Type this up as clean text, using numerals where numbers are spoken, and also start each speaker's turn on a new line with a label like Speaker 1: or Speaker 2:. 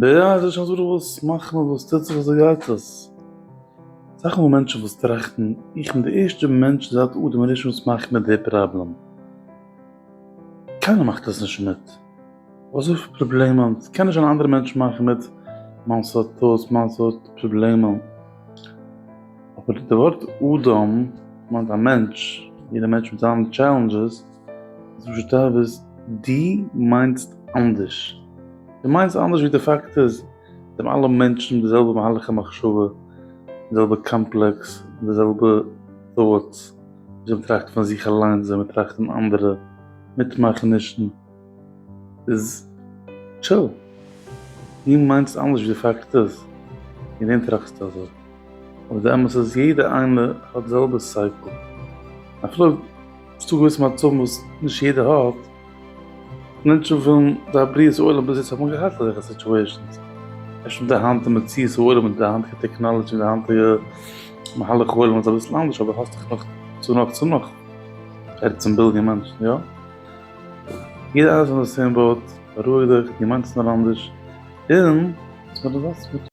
Speaker 1: בעזר השם יתברך וואס מאכט מען וואס טוט זיך וויאזוי גייט עס? אסאך מאל מענטשן וואס טראכטן איך בין די ערשטע מענטש זייט אדם הראשון וואס מאכט מיט די פראבלעם. קיינער מאכט עס נישט מיט. אזויפיל פראבלעמען, ס'קען נישט זיין אנדערע מענטשן מאכן מיט מיין סארט thoughts, מיין סארט פראבלעמען. אבער די ווארט אדם מיינט א מענטש, יעדע מענטש מיט זיינע challenges, איז פשוט אז דו מיינסט אנדערש. דו מיינסט אנדערש ווי די פאקט איז, זענען אלע מענטשן די זעלבע מהלך המחשבה, די זעלבע קאמפלעקס, די זעלבע thoughts, וויאזוי מ'טראכט פון זיך אליינס, וויאזוי מ'טראכט פון אנדערע, מיטמאכענישן, איז chill. דו מיינסט אנדערש ווי די פאקט איז, וועגן דעם טראכסטו אזוי. אבער די אמת איז יעדער איינער האט די זעלבע cycle. אפילו ס'דא געוויסע מצבים וואס נישט יעדער האט, מענטשן ווילן די בריאת העולם ביז יעצט האט מען געהאט אזעלכע situations, אפשר מיט די היינטיגע מציאות העולם מיט די היינטיגע technology מיט די היינטיגע מהלך העולם איז אביסל אנדערש אבער האסט דאך נאך צו נאך צו נאך 14 ביליאן מענטשן יא? יעדער איינער איז אין די same boat, בארואיג דיך, דו מיינסט נאר אנדערש, און.